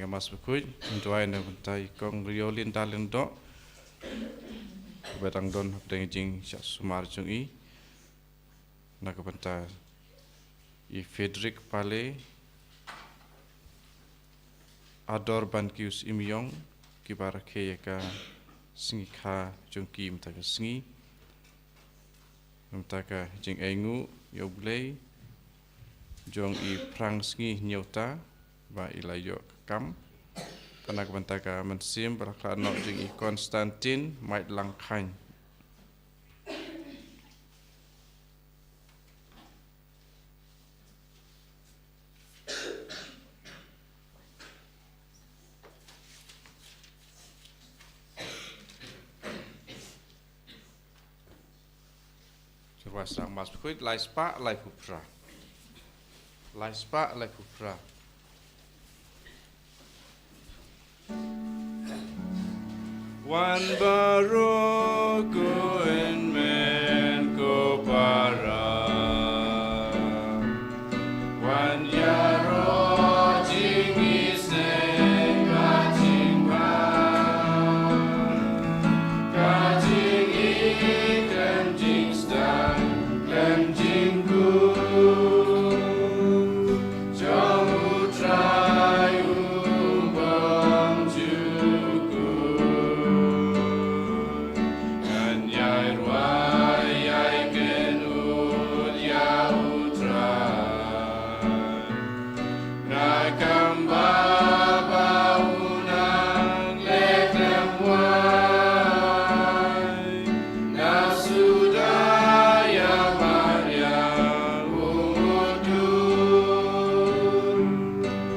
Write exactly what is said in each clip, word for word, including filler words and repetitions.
Mass Bakhuid, ngi duwai na ka bynta i Kong Riolin Darlin Doh, ba dang don hapdeng jingshah sumar jong i, na ka bynta i Frederick Pale, Ador Ban Kius Imyong, ki ba rakhe ïa ka sngi kha jong ki mynta ka sngi. Mynta ka jingainguh ïa U Blei jong i Phrang Sngi Hynñiewta ba i la ïoh ka kam. Kane ka bynta ka mynsiem ba la khlad noh jong i Konstantin Maitlang Khain. Shuwa sa Mass Bakhuid, lai spah, lai phew phra. Lai spah, lai phew phra. Wan baroh ko hynmen ko para. Wan ïaroh jingisynei bad jingma. Ka jingïeit khlem jingsdang khlem jingkhuid jong U Trai uba bymjukut. Ngan ïai rwai ïai kynnoh ïa U Trai. Na ka bynta ba u nang leh khlem wai, na suda ïa Maria u Mudui.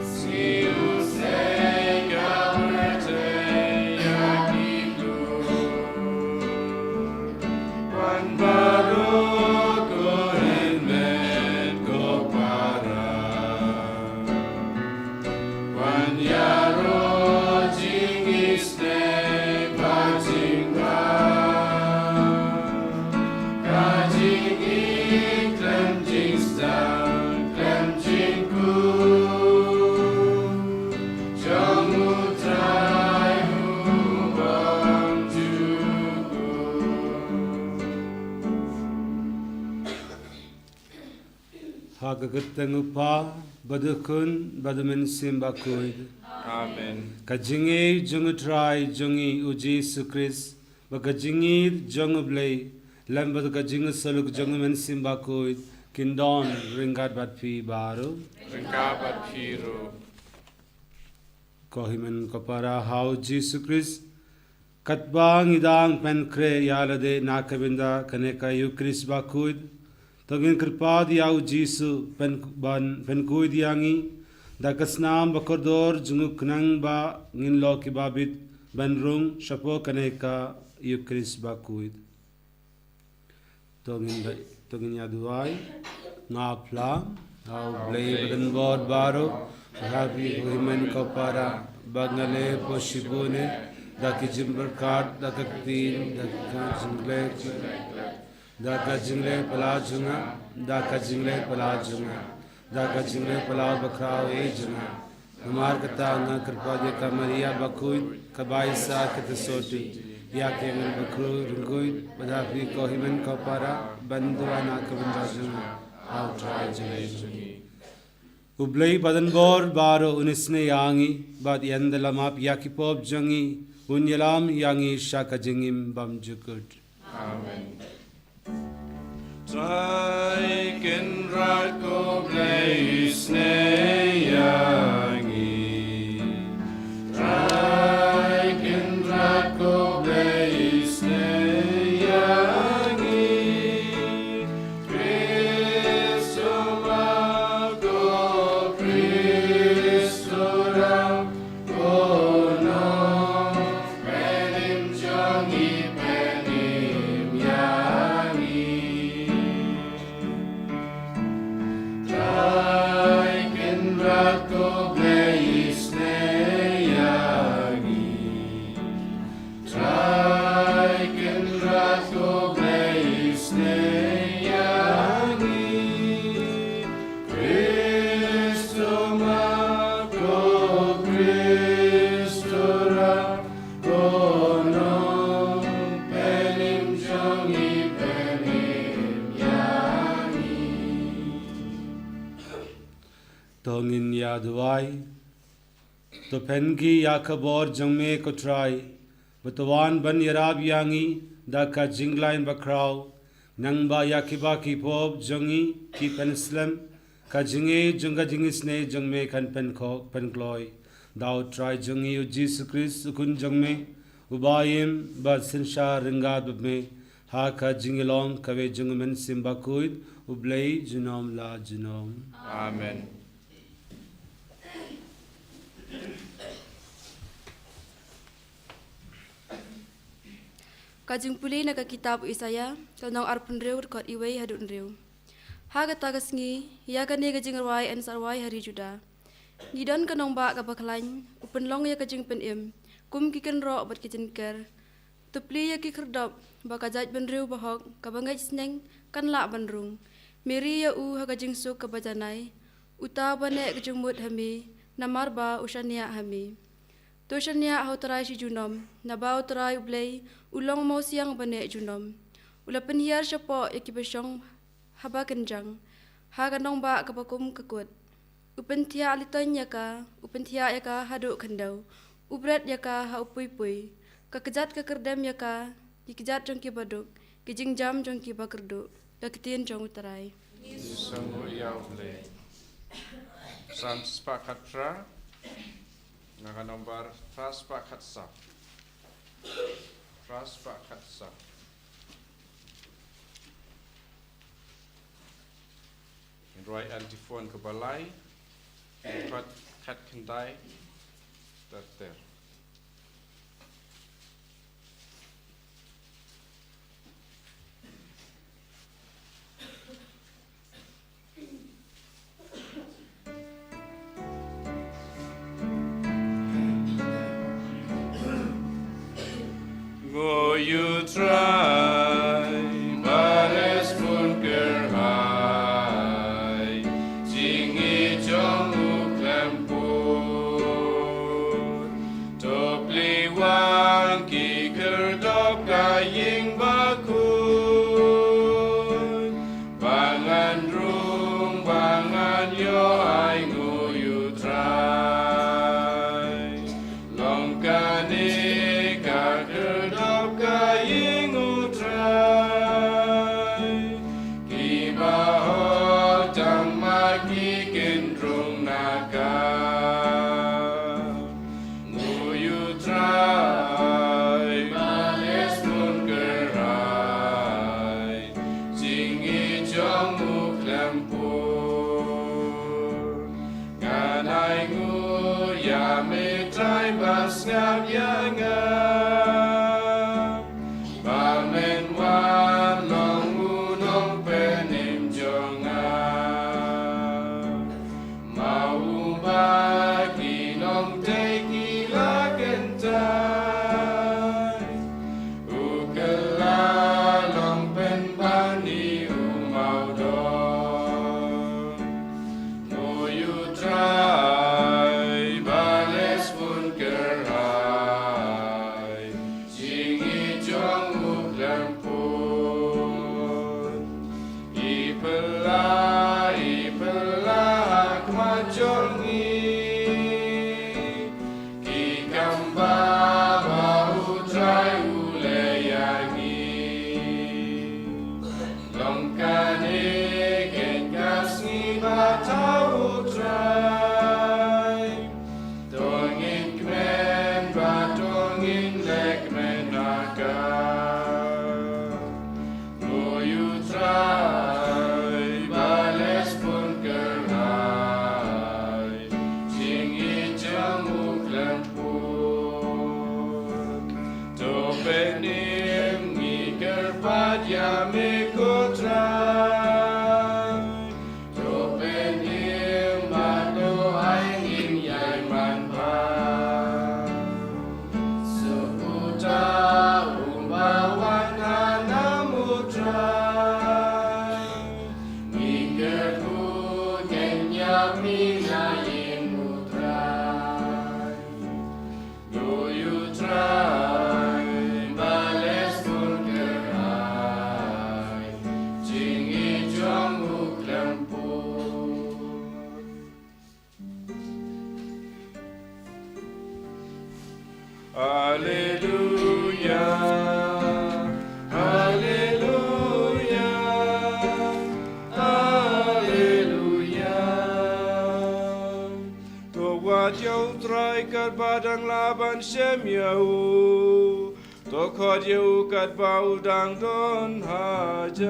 Sngi u sei ka pyrthei ïa ki briew. Wan baroh ko hynmen ko para. Wan ïaroh jingisynei bad jingma. Ka jingïeit khlem jingsdang khlem jingkhuid jong U Trai uba bymjukut. Ha ka kyrteng U Kpa, bad U Khun, bad U Mynsiem Bakhuid. Amen. Ka jingïeit jong U Trai jong ngi U Jisu Khrist, bad ka jingïeit jong U Blei, lem bad ka jingïasyllok jong U Mynsiem Bakhuid, kin don ryngkat bad phi baroh. Ryngkat bad phi ruh. Ko hynmen ko para ha U Jisu Khrist, katba ngi dang pynkhreh ïa lade na ka bynta kane ka Ïukharist Bakhuid, to ngin kyrpad ïa U Jisu pyn, ban pynkhuid ïa ngi da ka snam ba kordor jong U Khnang ba ngin long kiba bit ban rung shapoh kane ka Ïukharist Bakhuid. To ngin da, to ngin ïa duwai. Nga phla ha U Blei Badonbor baroh, ha phi ko hynmen ko para, ba nga leh hapoh shibun eh, da ki jingpyrkhat, da ka ktien, da ka jingleh, da ka jingleh palat jong nga, da ka jingleh palat jong nga, da ka jingleh palat bakhraw eh jong nga. Namar kata nga kyrpad ïa ka Maria Bakhuid, kaba ai sa ka jingïasyrdoh ïa ki angel bakhuid ryngkat, bad ha phi ko hynmen ko para, ban duwai na ka bynta jong nga ha U Trai jong ngi. U Blei Badonbor baroh un isynei ïa ngi, bad un ïalam ïa ki pop jong ngi, un ïalam ïa ngi sha ka jingim bymjukut. Amen. Trai Kynrad ko Blei isynei ïa ngi. Trai Kynrad ko Blei isynei ïa ngi. Khrist u ma ko Khrist u ram. Ko nongpynim jong ngi pynim ïa ngi. Trai Kynrad ko To pynkhih ïa ka bor jong me ko Trai, ba to wan ban ïarap ïa ngi da ka jinglong bakhraw, nangba ïa kiba ki pop jong ngi ki pynslem, ka jingïeit jong ka jingisynei jong me kan pynkhok pynkloi. Da u Trai jong ngi u Jisu Khrist u Khun jong me, uba im bad synshar ryngkat bad me, ha ka jingïalong kawei jong u Mynsiem Bakhuid, U Blei junom la junom. Amen. Ka jingpule na ka kitab u Isaïah, ka lynnong arphew hynriew, dkhot uwei haduh hynriew. Ha kata ka sngi, ïa kane ka jingrwai yn sa rwai ha ri Judah. Ngi don ka nongbah kaba khlaiñ, u pynlong ïa ka jingpynim, kum ki kynroh bad ki jynker. To plie ïa ki khyrdop, ba ka jaitbynriew bahok kaba ngeit sneng kan lah ban rung. Mih ri ïa u ha ka jingsuk kaba janai, uta uba neh ka jingmut ha me, namar ba u shaniah ha me. To shaniah ha u Trai shi junom, naba u Trai U Blei u long u mawsiang uba neh junom. U la pynhiar shapoh ïa kiba shong haba kynjang, ha ka nongbah kaba kum ka kut. U pynthiah litoñ ïa ka, u pynthiah ïa ka haduh khyndew, u bret ïa ka ha u puipui. Ka kjat ka kyrdem ïa ka, ki kjat jong kiba duk, ki jingjam jong kiba kyrduh. Ka ktien jong u Trai. Ngi sngewnguh ïa U Blei. Salm spah khatphra, na ka nombar phra spah khatsaw. Phra spah khatsaw. Ngin rwai antiphon kaba lai, khat, khat khyndai, ter ter. Nguh ïa u Trai, ba leh sbun kyrhai, jingïeit jong u khlem pud. To plie wan ki khyrdop ka ïing bakhuid, ba ngan rung, ba ngan ïoh ai nguh ïa u Trai. Long kane ka khyrdop ka ïing u Trai, kiba hok tang ma ki kynrung na ka. Nguh ïa u Trai, ba leh sbun kyrhai, jingïeit jong u khlem pud. Ngan ai nguh ïa me Trai ba sngap ïa nga, ba men wan long u nongpynim jong nga. Ma uba ki nongtei ki la kyntait, u kylla long pynban ïa u mawdoh. Nguh ïa u Trai, ba leh sbun kyrhai, jingïeit jong u khlem pud. I phylla, i phylla ha khmat jong ngi ki kam ba, ba u Trai u leh ïa ngi. Long kane keiñ ka sngi ba thaw u Trai, to ngin kmen bad to ngin leh kmen ha ka. Nguh ïa u Trai, ba leh sbun kyrhai, jingïeit jong u khlem pud. To pynim, ngi kyrpad ïa me ko Trai. To pynim bad to ai ngin ïai manbha. Suk uta uba wan ha nam u Trai, ngi kyrkhu keiñ ïa me na ïing u Trai. Nguh ïa u Trai, ba leh Haleluya, haleluya, haleluya. To wad ïa U Trai katba dang lah ban shem ïa u. To khot ïa u katba u dang don hajan.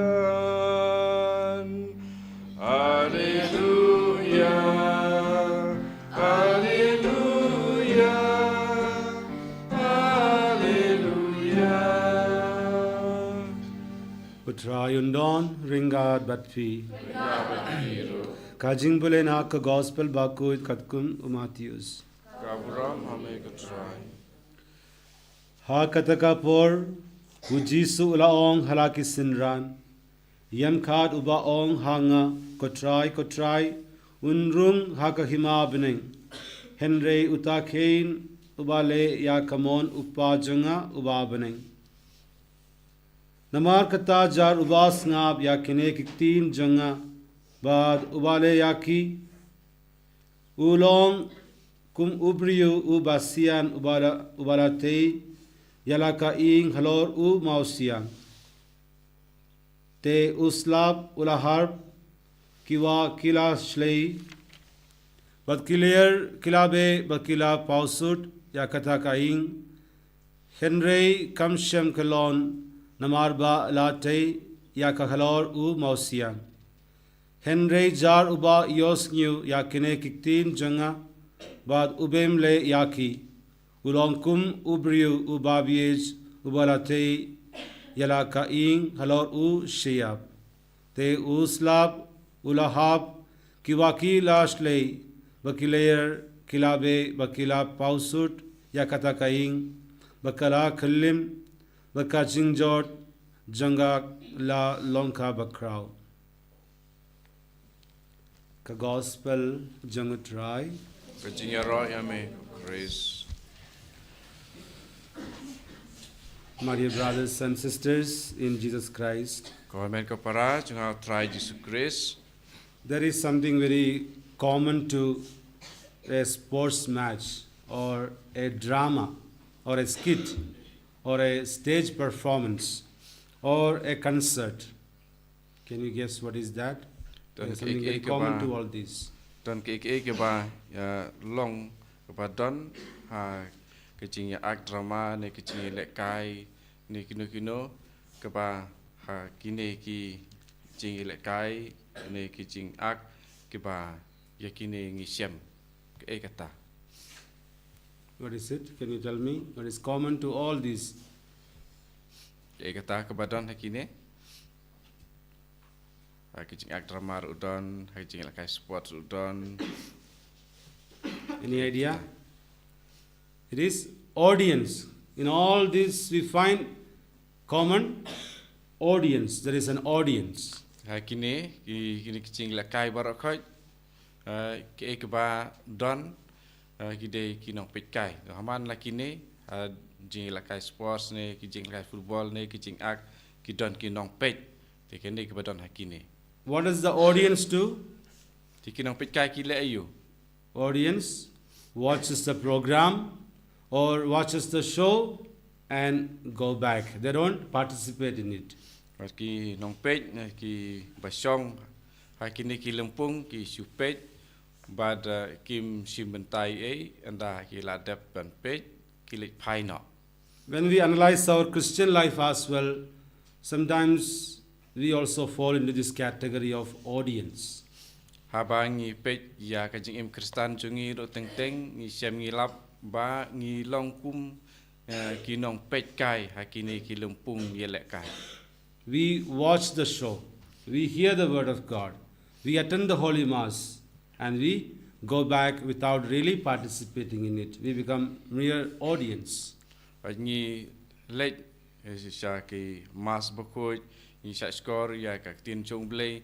Haleluya, haleluya, haleluya. U Trai un don ryngkat bad phi. Ka jingpule na ka Gospel bakhuid katkum u Mathaios. Ka burom ha me ko Trai. Ha kata ka por, u Jisu u la ong ha la ki synran, ïa kat uba ong ha nga, ko Trai, ko Trai, un rung ha ka hima bneng. Hynrei uta khein uba leh ïa ka mon u Kpa jong nga uba ha bneng. Namar kata jar uba sngap ïa kine ki ktien jong nga, bad uba leh ïa ki, u long kum u briew uba sian uba la, uba la tei ïa la ka ïing halor u mawsiang. Te u slap u la harp, ki wah ki la shlei, bad ki lyer ki la beh bad ki la pawsut ïa kata ka ïing. Hynrei kam shem kyllon, namar ba la tei ïa ka halor u mawsiang. Hynrei jar uba ïohsngew ïa kine ki ktien jong nga, bad u bym leh ïa ki, u long kum u briew uba bieit uba la tei ïa la ka ïing halor u shyiap. Te u slap u la hap, ki wah ki la shlei, bad ki lyer ki la beh bad ki la pawsut ïa kata ka ïing, bad ka la kyllim, bad ka jingjot jong ka la long kaba khraw. Ka Gospel jong U Trai. Ka jingïaroh ïa me ko Khrist. My dear brothers and sisters in Jesus Christ, ko hynmen ko para jong nga ha U Trai Jisu Khrist. There is something very common to a sports match or a drama or a skit or a stage performance or a concert. Can you guess what is that? Don, there's something very common to all this. Don, kiei kiei kiba ïa long kaba don ha ka jingïa ak drama ne ka jingïalehkai ne kino kino kaba ha kine ki jingïalehkai ne ki jingak kiba ïa kine ngi shem. Kiei kata? What is it? Can you tell me what is common to all these? Kiei kata kaba don ha kine? Ha ki jingak drama ruh don, ha ki jingïalehkai sport ruh don. Any idea? It is audience. In all this we find common audience. There is an audience. Ha kine ki, kine ki jingïalehkai baroh khoit, eh, kiei kiba don, eh, ki dei ki nongpeitkai. Ha man la kine, ha jingïalehkai sports ne ki jingïalehkai football ne ki jingak, ki don ki nongpeit. Te kine kiba don ha kine. What does the audience do? Te ki nongpeitkai ki leh aïu? Audience watches the program or watches the show and go back. They don't participate in it. Bad ki nongpeit ne kiba shong ha kine ki lympung ki shu peit bad, eh, kim shim bynta ei ei, ynda ki la dep ban peit ki leit phai noh. When we analyze our Christian life as well, sometimes we also fall into this category of audience. Haba ngi peit ïa ka jingim Khristan jong ngi ruh teng teng, ngi shem ngi lap ba ngi long kum, eh, ki nongpeitkai ha kine ki lympung ïalehkai. We watch the show, we hear the word of God, we attend the Holy Mass, and we go back without really participating in it. We become mere audience. Bad ngi leit, eh, sha ki Mass bakhuid, ngi shah shkor ïa ka ktien jong U Blei,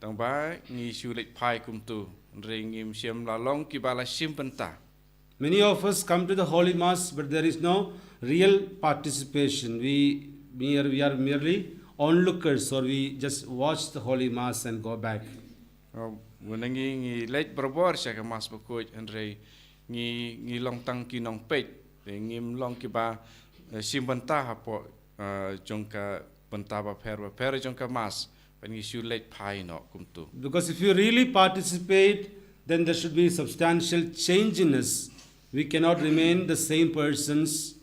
tang ba ngi shu leit phai kumto, hynrei ngim shym la long kiba la shim bynta. Many of us come to the Holy Mass, but there is no real participation. We mere, we are merely onlookers, or we just watch the Holy Mass and go back. Oh, mynta ngi, ngi leit barabor sha ka Mass bakhuid, hynrei ngi, ngi long tang ki nongpeit. Te ngim long kiba eh, shim bynta hapoh eh, jong ka bynta bapher bapher jong ka Mass. Ban ngi shu leit phai noh kumtu. Because if you really participate, then there should be substantial change in us. We cannot remain the same persons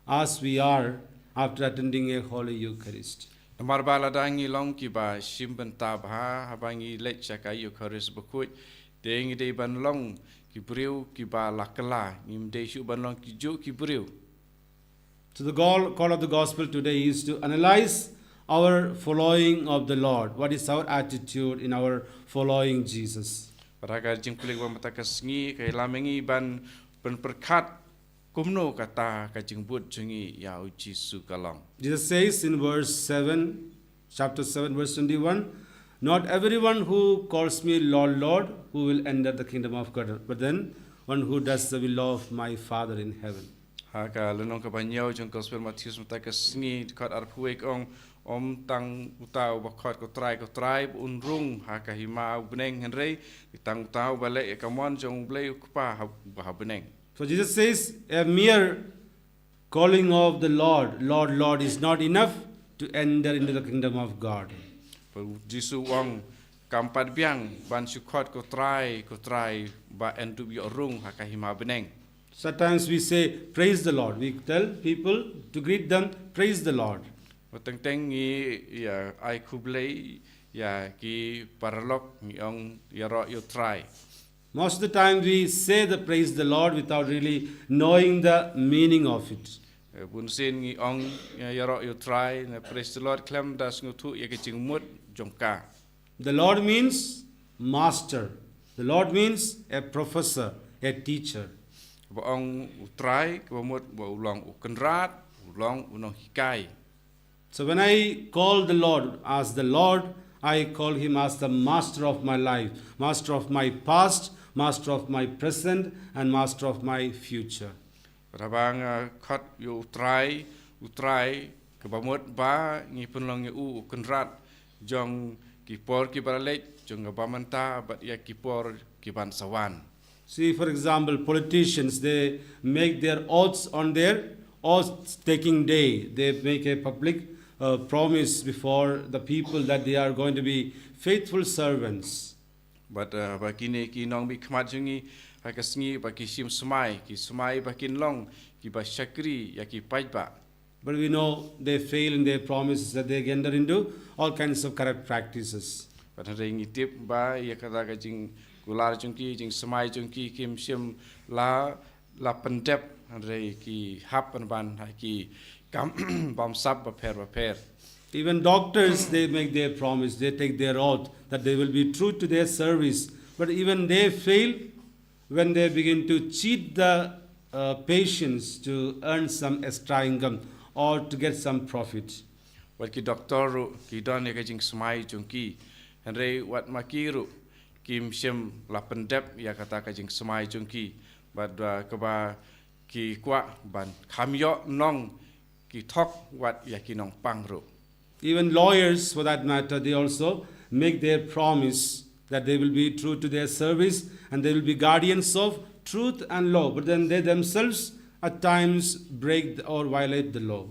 as we are after attending a Holy Eucharist. Namar ba lada ngi long kiba shim bynta bha haba ngi leit sha ka Eucharist bakhuid, te ngi dei ban long ki briew kiba la kylla, ngim dei shuh ban long ki juh ki briew. So the goal, call of the gospel today is to analyze our following of the Lord. What is our attitude in our following Jesus? Bad ha ka jingpule ba mynta ka sngi ka ïalam ïa ngi ban pynpyrkhat kumno kata ka jingbud jong ngi ïa u Jisu ka long. Jesus says in verse seven, chapter seven, verse twenty-one, "Not everyone who calls me Lord, Lord, who will enter the kingdom of God, but then one who does the will of my Father in heaven." Ha ka lynnong kaba hynñiew jong gospel Mathaios mynta ka sngi, dkhot arphew wei ka ong, ym tang uta uba khot ko Trai, ko Trai, ba un rung ha ka hima u bneng, hynrei tang uta uba leh ïa ka mon jong U Blei u Kpa ha, uba ha bneng. So Jesus says, a mere calling of the Lord, Lord, Lord is not enough to enter into the kingdom of God. Bad u Jisu u ong, kam pat biang ban shu khot ko Trai, ko Trai, ba yn dup ïoh rung ha ka hima bneng. Sometimes we say, praise the Lord. We tell people to greet them, praise the Lord. Bad teng teng ngi ïa ai khublei ïa ki paralok, ngi ong ïaroh ïa u Trai. Most of the time we say the praise the Lord without really knowing the meaning of it. Eh, bunsien ngi ong ïa, ïaroh ïa u Trai, ne praise the Lord, khlem da sngewthuh ïa ka jingmut jong ka. The Lord means master. The Lord means a professor, a teacher. Ba ong u Trai, kaba mut ba u long u kynrad, u long u nonghikai. So when I call the Lord as the Lord, I call him as the master of my life, master of my past, master of my present, and master of my future. Bad haba nga khot ïa u Trai, u Trai, kaba mut ba ngi pynlong ïa u u kynrad jong ki por kiba la leit, jong kaba mynta bad ïa ki por kiban sa wan. See, for example, politicians, they make their oaths on their oath taking day. They make a public uh, promise before the people that they are going to be faithful servants. Bad uh, ba kine ki nongmihkhmat jong ngi ha ka sngi ba ki shim smai, ki smai ba kin long kiba shakri ïa ki paidbah. But we know they fail in their promises, that they enter into all kinds of corrupt practices. Bad hynrei ngi tip ba ïa kata ka jingkular jong ki, jingsmai jong ki, kim shym la, la pyndep, hynrei ki hap pynban ha ki kam bamsap bapher bapher. Even doctors, they make their promise, they take their oath that they will be true to their service. But even they fail when they begin to cheat the uh, patients to earn some extra income or to get some profit. Bad ki doktor ruh ki don ïa ka jingsmai jong ki. Hynrei wat ma ki ruh kim shym la pyndep ïa kata ka jingsmai jong ki. Bad uh, kaba ki kwah ban kham ïoh nong ki thok wat ïa ki nongpang ruh. Even lawyers, for that matter, they also make their promise that they will be true to their service and they will be guardians of truth and law. But then they themselves at times break the, or violate the law.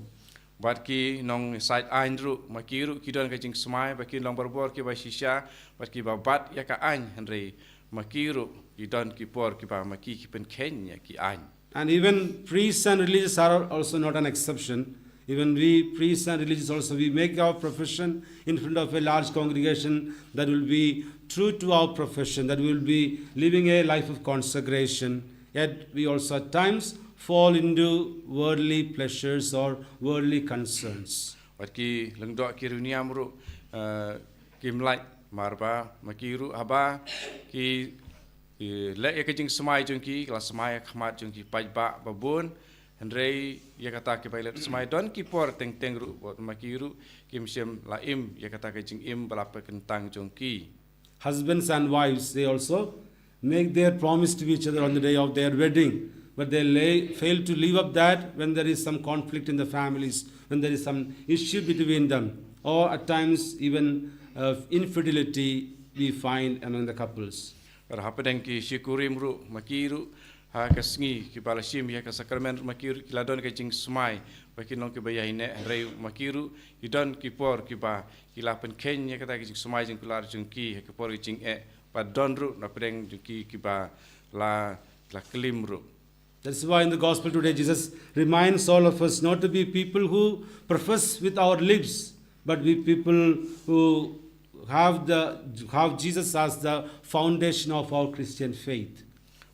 Bad ki nongsaid aiñ ruh, ma ki ruh ki don ka jingsmai ba kin long barabor kiba shisha, bad kiba bat ïa ka aiñ, hynrei ma ki ruh ki don ki por kiba ma ki ki pynkheiñ ïa ki aiñ. And even priests and religious are also not an exception. Even we priests and religious also, we make our profession in front of a large congregation that will be true to our profession, that will be living a life of consecration. Yet we also at times fall into worldly pleasures or worldly concerns. Wat ki lyngdoh ki riewniam ruh uh, kim lait marba ma ki ruh haba ki ki leh ïa ka jingsmai jong ki, ki la smai ha khmat jong ki paidbah babun. Hynrei ïa kata kiba ki leit smai don ki por teng teng ruh bad ma ki ruh kim shym la im ïa kata ka jingim ba la pynkyntang jong ki. Husbands and wives, they also make their promise to each other on the day of their wedding, but they lay, fail to live up that when there is some conflict in the families, when there is some issue between them, or at times even uh, infidelity we find among the couples. Bad hapdeng ki shikurim ruh ma ki ruh Ha ka sngi kiba la shim ïa ka sakrament ma ki ruh ki la don ka jingsmai ba ki long kiba ïaineh, hynrei ma ki ruh ki don ki por kiba ki la pynkheiñ ïa kata ka jingsmai jingkular jong ki ha ka por ka jingeh, ba don ruh na pdeng jong ki kiba la, la klim ruh. That's why in the gospel today, Jesus reminds all of us not to be people who profess with our lips, but be people who have the, have Jesus as the foundation of our Christian faith.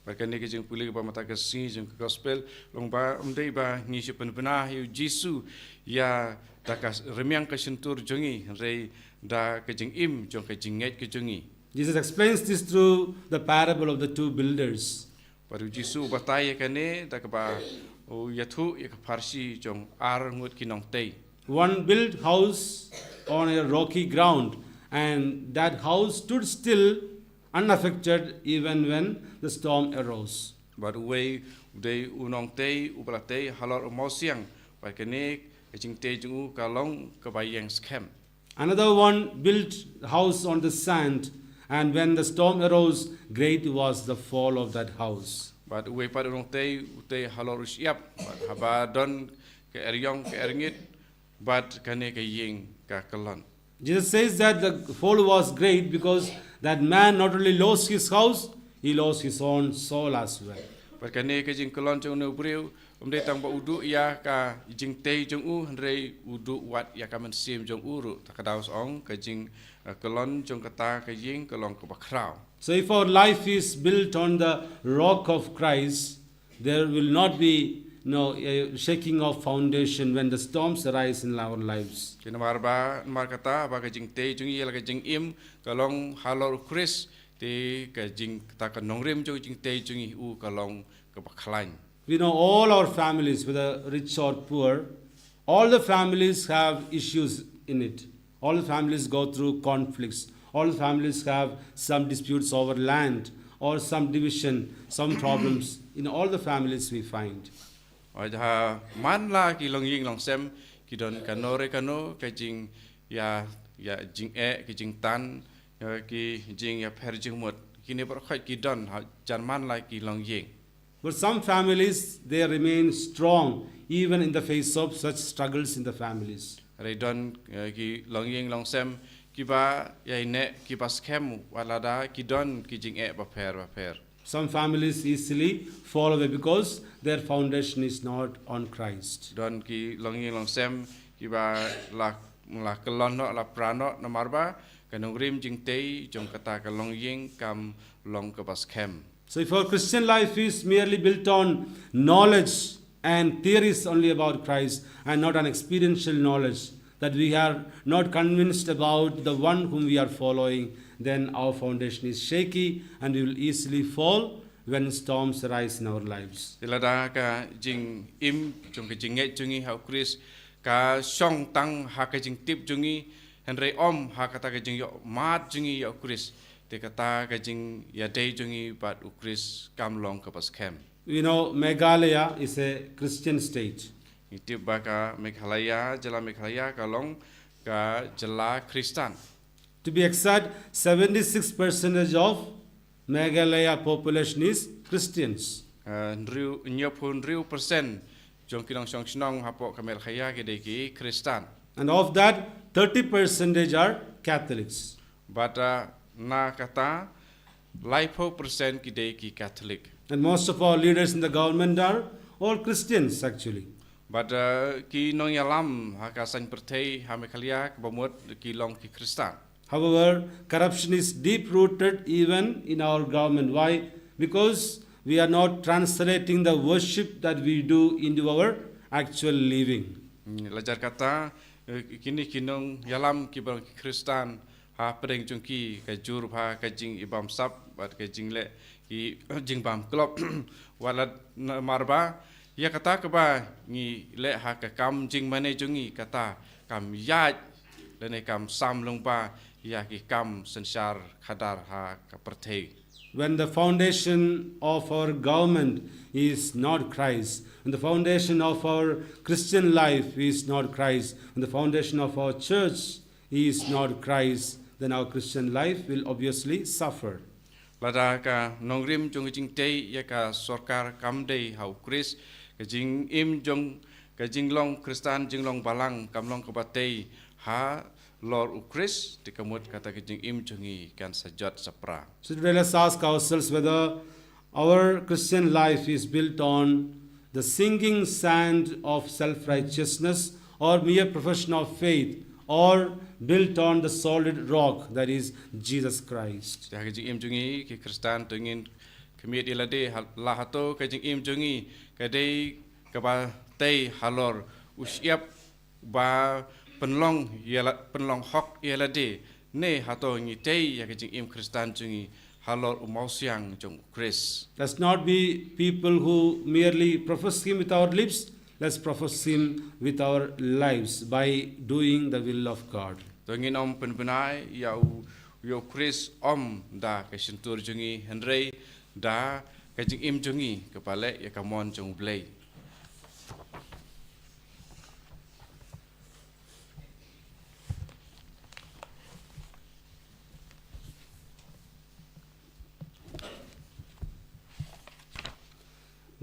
Bad kane ka jingpule ba mynta ka sngi jong ka gospel, long ba ym dei ba ngi shu pynbna ïa u Jisu ïa da ka rmiang ka shyntur jong ngi, hynrei da ka jingim jong ka jingngeit ka jong ngi. Jesus explains this through the parable of the two builders. Bad u Jisu u batai ïa kane da kaba u ïathuh ïa ka pharshi jong ar ngut ki nongtei. One built house on a rocky ground, and that house stood still, unaffected even when the storm arose. Bad uwei u dei u nongtei uba la tei halor u mawsiang, bad kane ka jingtei jong u ka long kaba ïeng skhem. Another one built house on the sand, and when the storm arose, great was the fall of that house. Bad uwei pat u nongtei u tei halor u shyiap, bad haba don ka eriong ka erngit, bad kane ka ïing ka kyllon. Jesus says that the fall was great because that man not only lost his house, he lost his own soul as well. Bad kane ka jingkyllon jong une u briew, ym dei tang ba u duh ïa ka jingtei jong u, hynrei u duh wat ïa ka mynsiem jong u ruh. Ta ka daw sa ong ka jing, eh, kyllon jong kata ka ïing ka long kaba khraw. So if our life is built on the rock of Christ, there will not be no, uh, shaking of foundation when the storms arise in our lives. Ki namar ba, namar kata ba ka jingtei jong ngi ïa la ka jingim ka long halor u Khrist, te ka jing, ta ka nongrim jong jingtei jong ngi u ka long kaba khlaiñ. We know all our families, whether rich or poor, all the families have issues in it. All the families go through conflicts. All the families have some disputes over land or some division, some problems. In all the families we find. Oi, ha man la ki longïing longsem ki don kano re kano ka jing ïa, ïa jingeh, ka jingtan, ïa ki jingïapher jingmut. Kine baroh khoit ki don ha jan man la ki longïing. But some families, they remain strong even in the face of such struggles in the families. Hynrei don, eh, ki longïing longsem kiba ïaineh, kiba skhem wat lada ki don ki jingeh bapher bapher. Some families easily fall away because their foundation is not on Christ. Don ki longïing longsem kiba la, la kyllon noh, la pra noh, namar ba ka nongrim jingtei jong kata ka longïing kam long kaba skhem. So if our Christian life is merely built on knowledge and theories only about Christ and not an experiential knowledge, that we are not convinced about the one whom we are following, then our foundation is shaky and we will easily fall when storms arise in our lives. Te lada ka jingim jong ka jingngeit jong ngi ha u Khrist ka shong tang ha ka jingtip jong ngi, hynrei ym ha kata ka jingïohmad jong ngi ïa u Khrist, te kata ka jingïadei jong ngi bad u Khrist kam long kaba skhem. You know, Meghalaya is a Christian state. Ngi tip ba ka Meghalaya, jylla Meghalaya ka long ka jylla Khristan. To be exact, seventy-six percentage of Meghalaya population is Christians. Eh, hynriew, hynñiewphew hynriew percent jong ki nongshong shnong hapoh ka Meghalaya ki dei ki Khristan. And of that, thirty percentage are Catholics. Bad, eh, na kata, laiphew percent ki dei ki Catholic. And most of our leaders in the government are all Christians, actually. Bad, eh, ki nongïalam ha ka saiñ pyrthei ha Meghalaya kaba mut ki long ki Khristan. However, corruption is deep rooted even in our government. Why? Because we are not translating the worship that we do into our actual living. Hmm, la jar kata, eh, kine ki nongïalam kiba long ki Khristan, ha pdeng jong ki ka jur bha ka jingibamsap bad ka jingleh ki jingbam klop. Wat la namar ba ïa kata kaba ngi leh ha ka kam jingmane jong ngi kata kam ïaid lane kam sam lyngba ïa ki kam synshar khadar ha ka pyrthei. When the foundation of our government is not Christ, when the foundation of our Christian life is not Christ, when the foundation of our church is not Christ, then our Christian life will obviously suffer. Lada ka nongrim jong ka jingtei ïa ka sorkar kam dei ha u Khrist, ka jingim jong ka jinglong Khristan, jinglong balang, kam long kaba tei halor u Khrist, te ka mut kata ka jingim jong ngi kan sa jot sa pra. So today let's ask ourselves whether our Christian life is built on the sinking sand of self-righteousness or mere profession of faith or built on the solid rock, that is Jesus Christ. Te ha ka jingim jong ngi ki Khristan, to ngin khmih ïa lade ha-, la hato ka jingim jong ngi ka dei kaba tei halor u shyiap ba pynlong ïa la-, pynlong hok ïa lade, ne hato ngi tei ïa ka jingim Khristan jong ngi halor u mawsiang jong u Khrist. Let's not be people who merely profess him with our lips, let's profess him with our lives by doing the will of God. To ngin ym pynbna ïa u, ïa u Khrist ym da ka shyntur jong ngi, hynrei da ka jingim jong ngi kaba leh ïa ka mon jong u Blei.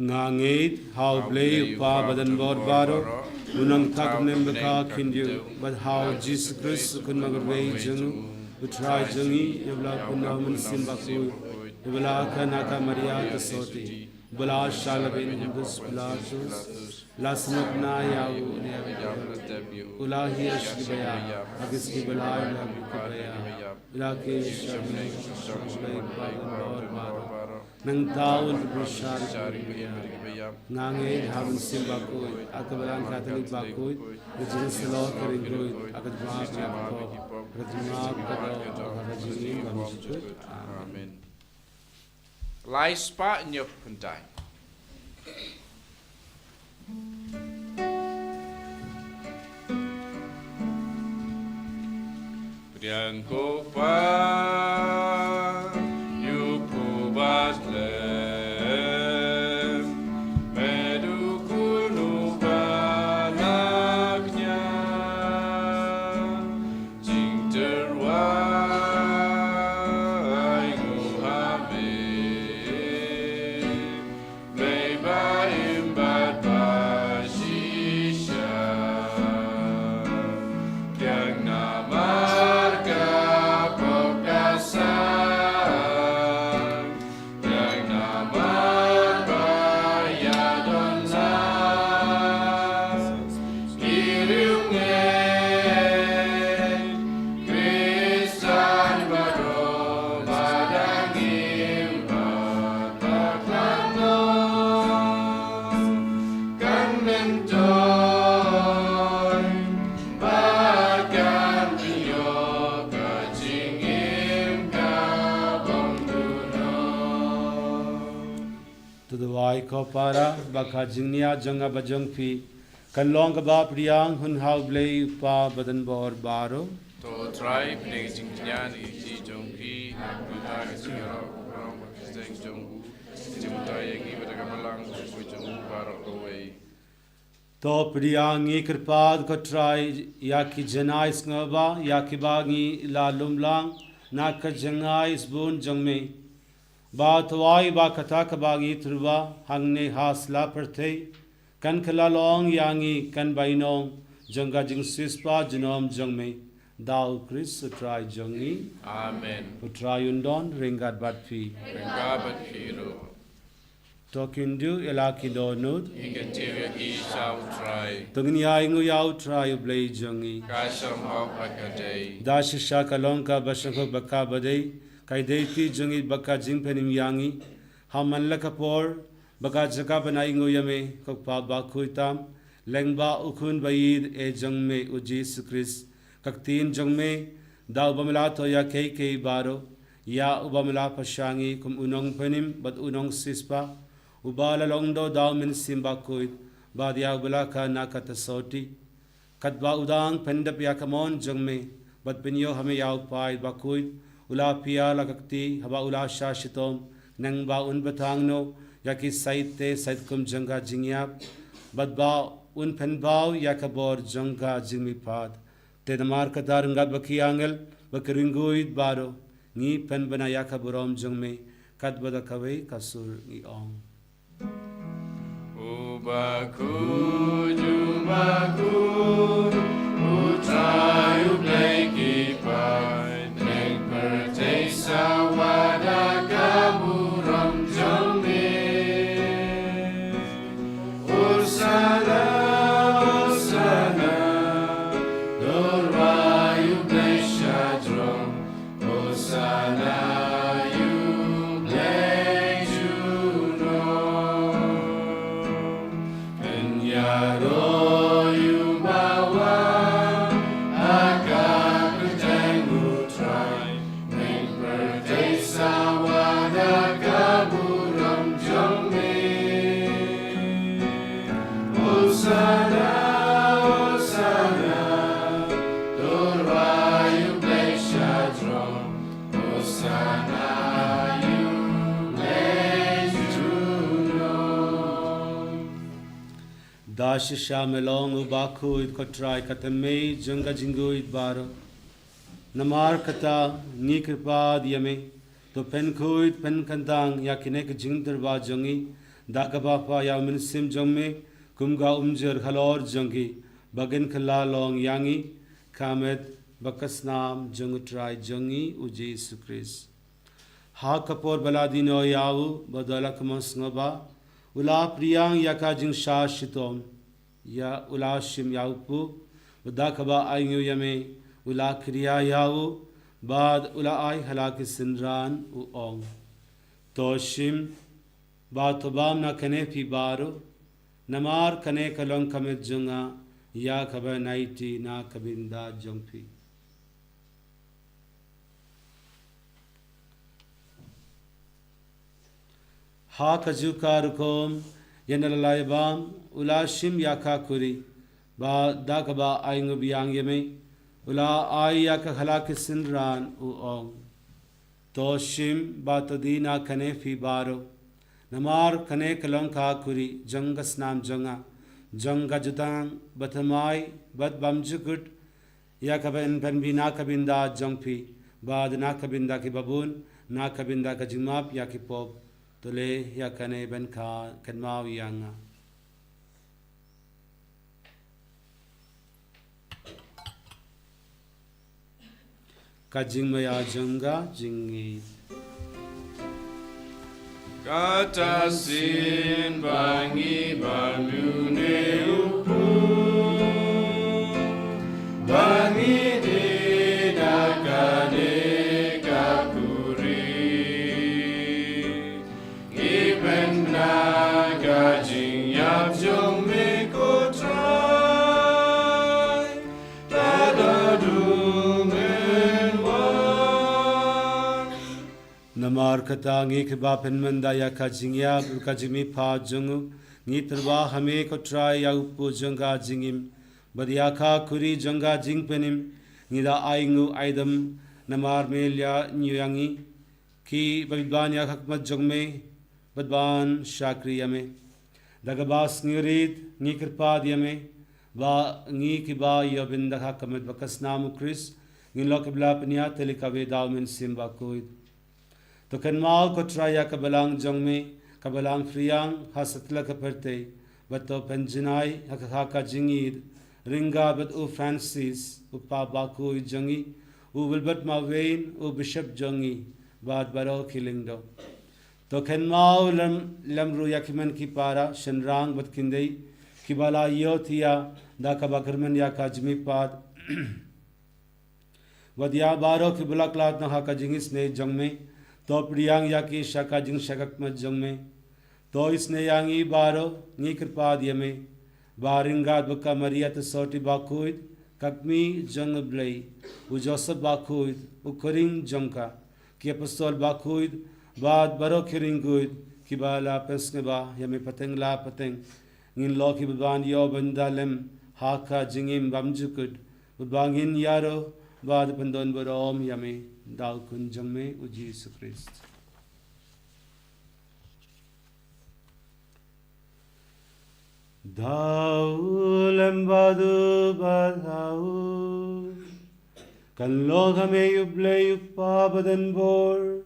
Nga ngeit ha u Blei u Kpa Badan Bor Baroh, u nongthaw khyllipmat khyndiat, bad ha u Jisu Khrist u Khun Bakhuid jong u, u Trai jong ngi, ïa uba la pyndonkam da u Mynsiem Bakhuid, uba la kha na ka Maria ka Soti, uba la shah labit ha u Pontius Pilatus, la sngap na ïa u, u la hiar sha ki baïa, ha ki sngi ba lai, u la buh ki baïa, u la kiew sha ka bynta u Blei u Kpa Badan Bor Baroh. Nangta un pynshai ïa ki baïa. Nga ngeit ha u Mynsiem Bakhuid, ha ka balang Katholik bakhuid, ha ka jingïasyllok ka ringkhuid, ha ka jingmap ïa ki pop, ha ka jingmap ka doh, ha ka jingim bymjukut. Amen. Lai spah hynñiew phew khyndai. Pdiang ko Pa, ïa u pubas lem, me du kunu ba la kñia, jingtyrwa ai ngu ha me. Mei ba im bad ba shisha, biang namar ka pop ka sang, biang namar ba ïadon lang. Ki riewngeit Khristan baroh ba dang im bad ba khlad noh, kan myntoi bad kan ïoh ka jingim ka bym duh noh. To duwai ko para ba ka jingniah jong nga bad jong phi kan long kaba pdiang hun ha u Blei u Kpa Badan Bor Baroh. To Trai, pdiang jingkñia na ki kti jong phi, na ka bynta ka jingïaroh ka burom bad ka kyrteng jong u, ka jingmyntoi ïa ngi bad ïa ka balang bakhuid jong u baroh kawei. To pdiang ngi kyrpad ko Trai ïa ki janai sngewbha ïa kiba ngi la lum lang na ka jngai sbun jong me. Ba thaw ba kata kaba ngi tyrwa hangne ha sla pyrthei kan kylla long ïa ngi kan bainong jong ka jingsiewspah junom jong me, da u Khrist u Trai jong ngi. Amen. U Trai un don ryngkat bad phi. Ryngkat bad phi ruh. To kin duh ïa la ki dohnud. Ngi kyntiew ïa ki sha u Trai. To ngin ïa ainguh ïa u Trai u Blei jong ngi. Ka shyllangmat bad ka dei. Da shisha ka long kaba shongkun bad kaba dei, ka ïadei bad ka jingpynim ïa ngi ha man la ka por, ba ka jaka ban ainguh ïa me ko Kpa bakhuid tam, lyngba u Khun ba ïeit eh jong me u Jisu Khrist, ka ktien jong me, da uba me la thoh ïa kiei kiei baroh, ïa uba me la pynshai ngi kum u nongpynim bad u nongsiewspah, uba la long doh da u Mynsiem Bakhuid, bad ïa uba la kha na ka Soti. Katba u dang pyndep ïa ka mon jong me bad pynïoh ha me ïa u paid bakhuid, u la pdiang la ka kti haba u la shah shitom, nangba un bthang noh ïa ki sait te sait kum jong ka jingïap, bad ba un pynpaw ïa ka bor jong ka jingmihpat. Te namar kata ryngkat bad ki angel bad ki riewkhuid baroh, ngi pynbna ïa ka burom jong me, Katba da kawei ka sur ngi ong. U bakhuid, u bakhuid, u Trai u Blei ki paid, neng pyrthei sawa da ka burom jong me. Hosana, Hosana, to rwai u Blei sha jrong. Hosana ïa u Blei junom. Pynïaroh ïa u bawa ha ka kyrteng u Trai. Neng pyrthei sawa da ka burom jong me. Hosana, Hosana, to rwai u Blei sha jrong. Hosana ïa u Blei junom. Da shisha me long u bakhuid ko Trai ka thymmei jong ka jingkhuid baroh. Namar kata ngi kyrpad ïa me, to pynkhuid pynkyntang ïa kine ki jingtyrwa jong ngi da kaba pha ïa u mynsiem jong me, kum ka umjur halor jong ki, ba kin kylla long ïa ngi ka met bad ka snam jong u Trai jong ngi u Jisu Khrist. Ha ka por ba la die noh ïa u, bad da la kynmaw sngewbha, u la pdiang ïa ka jingshah shitom, ïa u la shim ïa u puh, bad da kaba ainguh ïa me, u la khriah ïa u, bad u la ai ha la ki synran u ong. To shim, bad to bam na kane phi baroh, namar kane ka long ka met jong nga, ïa kaba nai ti na ka bynta jong phi. Ha kajuh ka rukom, ïa na la la ïa bam, u la shim ïa ka khuri, bad da kaba ainguh biang ïa me, u la ai ïa ka ha la ki synran u ong. To shim bad to die na kane phi baroh. Namar kane ka long ka khuri jong ka snam jong nga, jong ka jutang bathymmai bad bymjukut, ïa kaba yn pynbna na ka bynta jong phi, bad na ka bynta ki babun, na ka bynta ka jingmap ïa ki pop. To leh ïa kane ban kynmaw ïa nga. Ka jingmaïa jong ka jingngeit. Kata sien ba ngi bam ïa une u puh, ba ngi die da kane ka khuri, ngi pynbna ka jingïap jong me ko Trai. Namar kata ngi kiba pynmynda ïa ka jingïap, ka jingmihpat jong u, ngi tyrwa ha me ko Trai ïa u puh jong ka jingim, bad ïa ka khuri jong ka jingpynim, ngi da ainguh aidam, namar me la ñiew ïa ngi, ki ba bit ban ïa ka khmat jong me, bad ban shakri ïa me. Da kaba sngewrit ngi kyrpad ïa me, ba ngi kiba ïoh ban da ka khmat bad ka snam u Khrist, ngin long kiba la pynïaid tylli kawei da u Mynsiem Bakhuid. To kynmaw ko Trai ïa ka balang jong me, ka balang phriang ha satlak ka pyrthei, bad to pynjanai ha ka, ha ka jingïeid ryngkat bad u Francis, u Pap Bakhuid jong ngi, u Wilbert Mawei, u Bishop jong ngi, bad baroh ki lyngdoh. To kynmaw lem, lem ruh ïa ki hynmen ki para, shynrang bad khyndiat, kiba la ïohthiah da kaba kyrmen ïa ka jingmihpat. Wat ïa baroh kiba la khlad noh ha ka jingisynei jong me, to pdiang ïa ki sha ka jingshakri khmat jong me. To isynei ïa ngi baroh, ngi kyrpad ïa me, ba ryngkat bad ka Maria Theisotti Bakhuid, ka kmie jong u Blei, u Joseph Bakhuid, u khñiang jong ka, ki apostol bakhuid, bad baroh ki riewkhuid, kiba la pynsngewbha ïa me pateng la pateng, ngin long kiba ban ïoh ban da lem ha ka jingim bymjukut, bad ba ngin ïaroh bad pyndonburom ïa me da u Khun jong me u Jisu Khrist. Da u lem bad u bad ha u, kan long ha me u Blei u Kpa badonbor,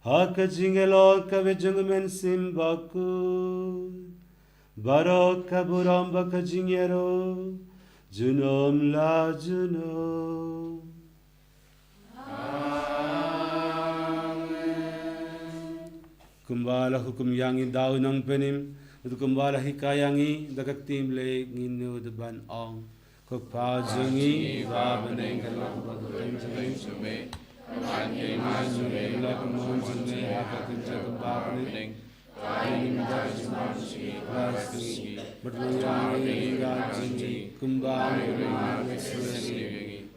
Ha ka jingïalong ka jong u Mynsiem Bakhuid, baroh ka burom bad ka jingïaroh, junom la junom. Kumba la hukum ïa ngi da u Nongpynim, bad kumba la hikai ïa ngi da ka ktien Blei, ngin nud ban ong: Ko Kpa jong ngi ba ha bneng, ka long ba ha bneng jong me. Ka mon jong me, la ka mon jong me, ha ka kynja kumba ha bneng. Bad ïa ngi mynta ka jingbam jong ngi, bad ïa ngi ïa ka jong ngi, kumba ngi ïa ngi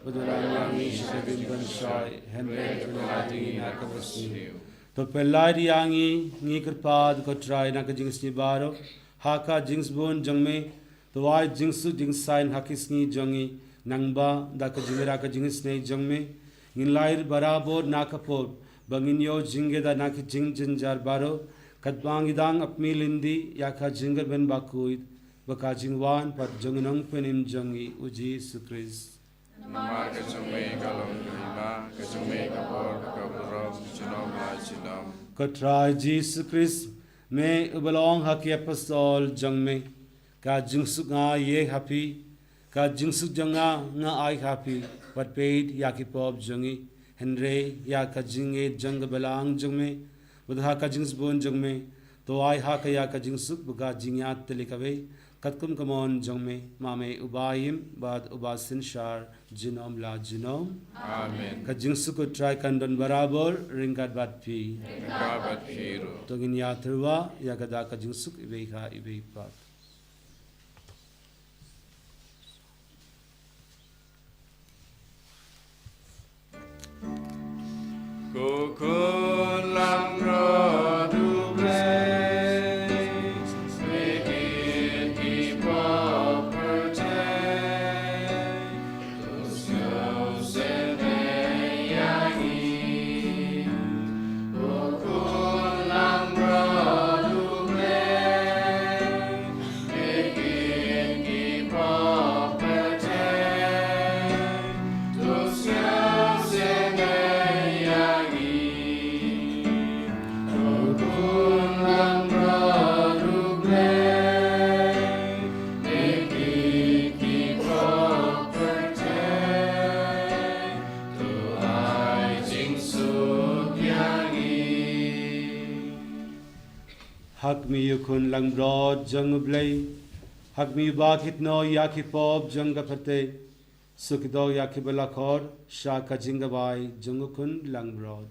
bad ïa ngi sha ka jingpynshoi, hynrei to pynlait ïa ngi na kaba sniew. To pynlait ïa ngi, ngi kyrpad ko Trai, na ka jingsniew baroh, ha ka jingsbun jong me, to ai jingsuk jingsaiñ ha ki sngi jong ngi, nangba da ka jingïarap ka jingisynei jong me, ngin lait barabor na ka pop, ba ngin ïoh jingkyrkhu na ki jingjynjar baroh, katba ngi dang ap miet lynti ïa ka jingkyrmen bakhuid, bad ka jingwan pat jong u Nongpynim jong ngi u Jisu Khrist. Namar ka jong me ka long ka hima, ka jong me ka bor, ka burom, junom la junom. Ko Trai Jisu Khrist, me uba la ong ha ki apostol jong me: Ka jingsuk nga ïa ha phi, ka jingsuk jong nga nga ai ha phi, wat peit ïa ki pop jong ngi, hynrei ïa ka jingngeit jong ka balang jong me, bad ha ka jingsbun jong me, to ai ha ka ïa ka jingsuk bad ka jingïatylli kawei, katkum ka mon jong me, ma me uba im bad uba synshar, junom la junom. Amen. Ka jingsuk u Trai kan don barabor ryngkat bad phi. Ryngkat bad phi ruh. To ngin ïatyrwa ïa ka da ka jingsuk iwei ha iwei pat. Ko Khun langbrot U Blei, me kit ki pop pyrthei, to sngewsynei ïa ngi. Ko Khun langbrot U Blei, Ha khmih, ïa u Khun langbrot jong U Blei, ha khmih uba kit noh ïa ki pop jong ka pyrthei, suk ïa ki ba la khot sha ka jingkyrkhu jong u Khun langbrot.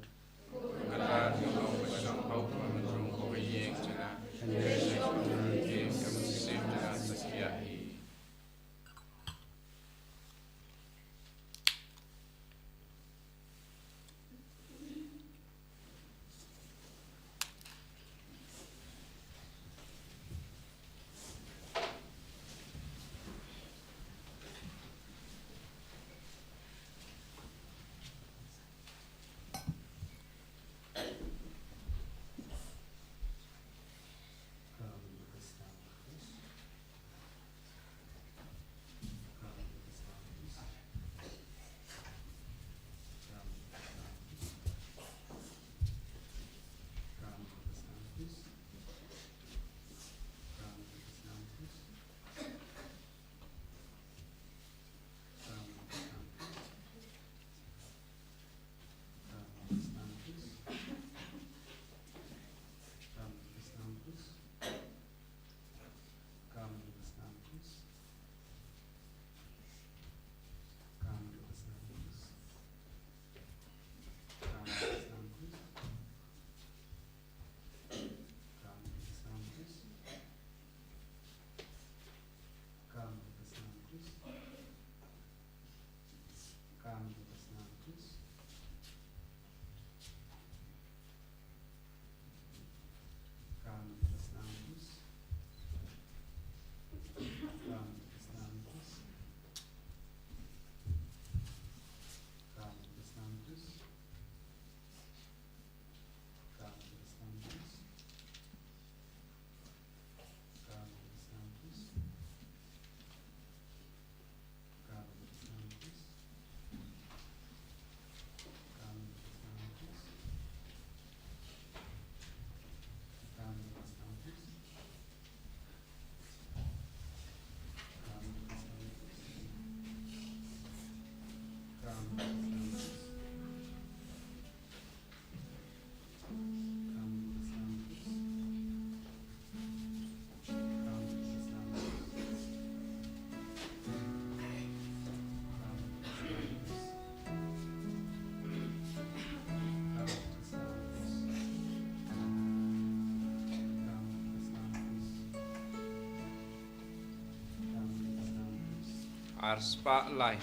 Ar spah lai.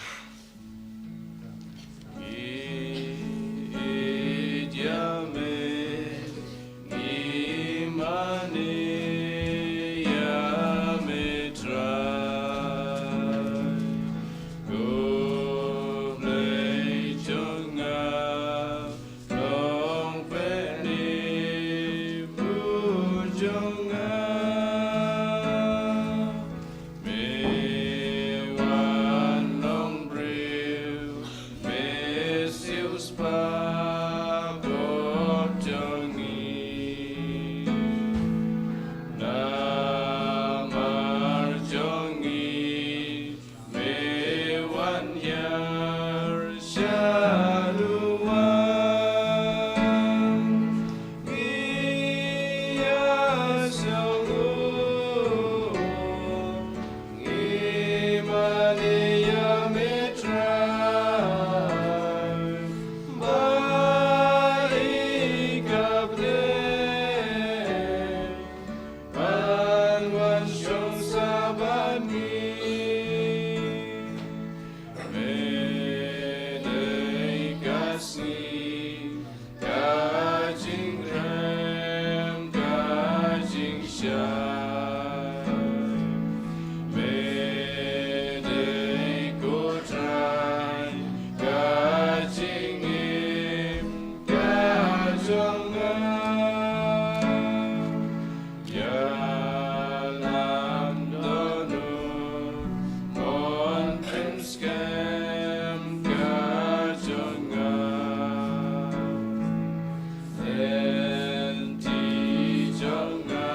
Ngi ïeit ïa me, ngi mane ïa me Trai. Ko Blei jong nga, long pynïap jong nga. Me wan long briew, me siewspah bor jong ngi. Namar jong ngi, me wan hiar sha lwar. Ngi ïa sngewthuh, ngi mane ïa me Trai, ba i ka Blei ban wan shong sha bad ngi. Me dei ka sngi, ka jingrem, ka jingshai. Me dei ko Trai, ka jingim ka jong nga. Ïalam dohnud, mon pynskhem ka jong nga. Lynti jong nga,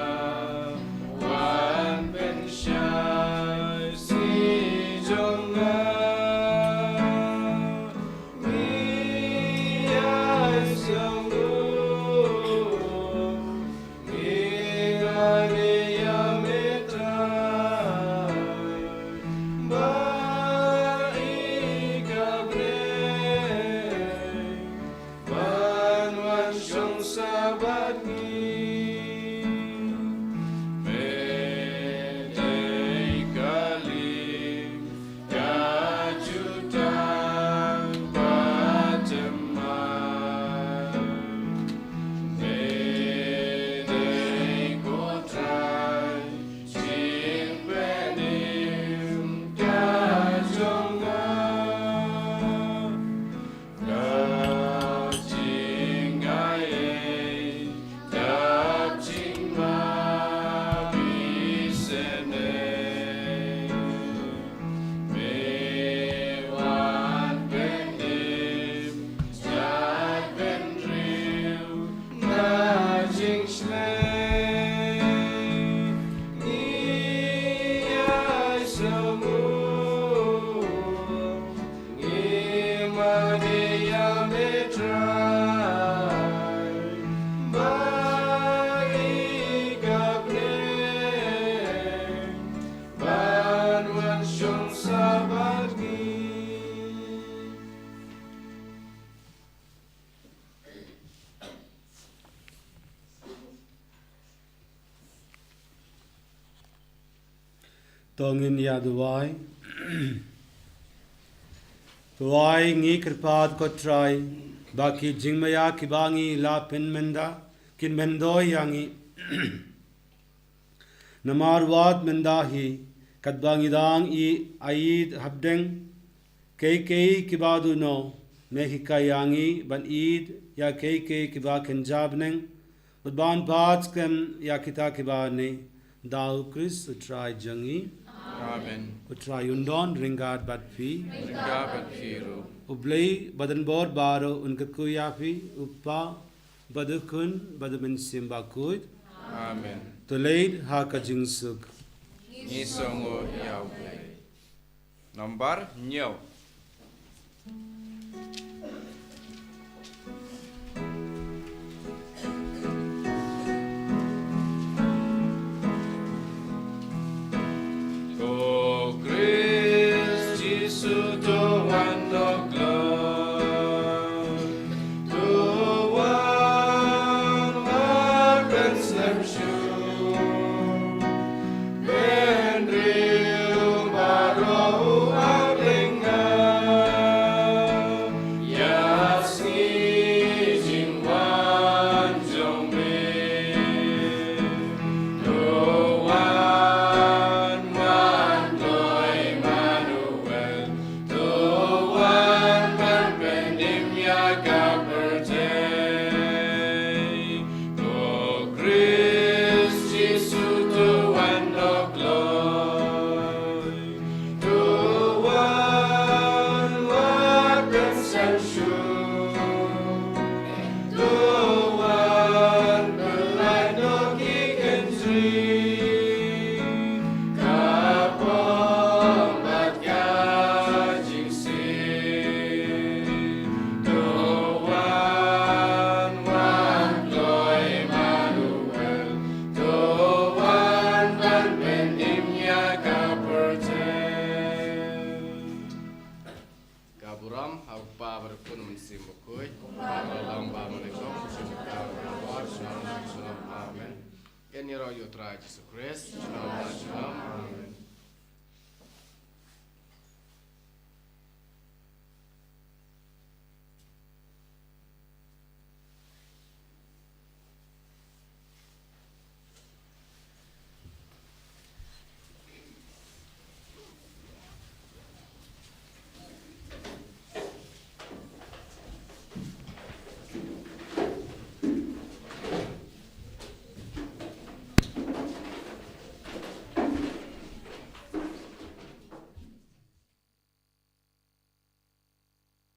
wan pynshai sngi jong nga. Ngi ïa sngewthuh, ngi mane ïa me Trai, ba i ka Blei ban wan shong sha bad ngi. Me dei ka lieng, ka jutang bad thymmai. Me dei ko Trai, jingpynim ka jong nga. Ka jingaiei, ka jingmap isynei. Me wan pynim, jait bynriew na jingshlei. Ngi ïa sngewthuh, ngi mane ïa me Trai, ba i ka Blei ban wan shong sha bad ngi. To ngin ïa duwai. Duwai. Ngi kyrpad ko Trai ba ki jingmaïa kiba ngi la pynmynda kin myndoi ïa ngi. Namar wat mynda hi katba ngi dang ïa ïeit hapdeng, kiei kiei kiba duh noh, me hikai ïa ngi ban ïeit ïa kiei kiei kiba kynja bneng, bad ban bat skhem ïa kita kiba neh, da u Khrist u Trai jong ngi. Amen. U Trai un don ryngkat bad phi. Ryngkat bad phi ruh. U Blei badonbor baroh un kyrkhu ïa phi, u Kpa bad u Khun bad u Mynsiem Bakhuid. Amen. To leit ha ka jingsuk. Ngi sngewnguh ïa u Blei. Nambar hynñiew. Ïaroh ïa u Trai Jisu Khrist. Shalom, shalom.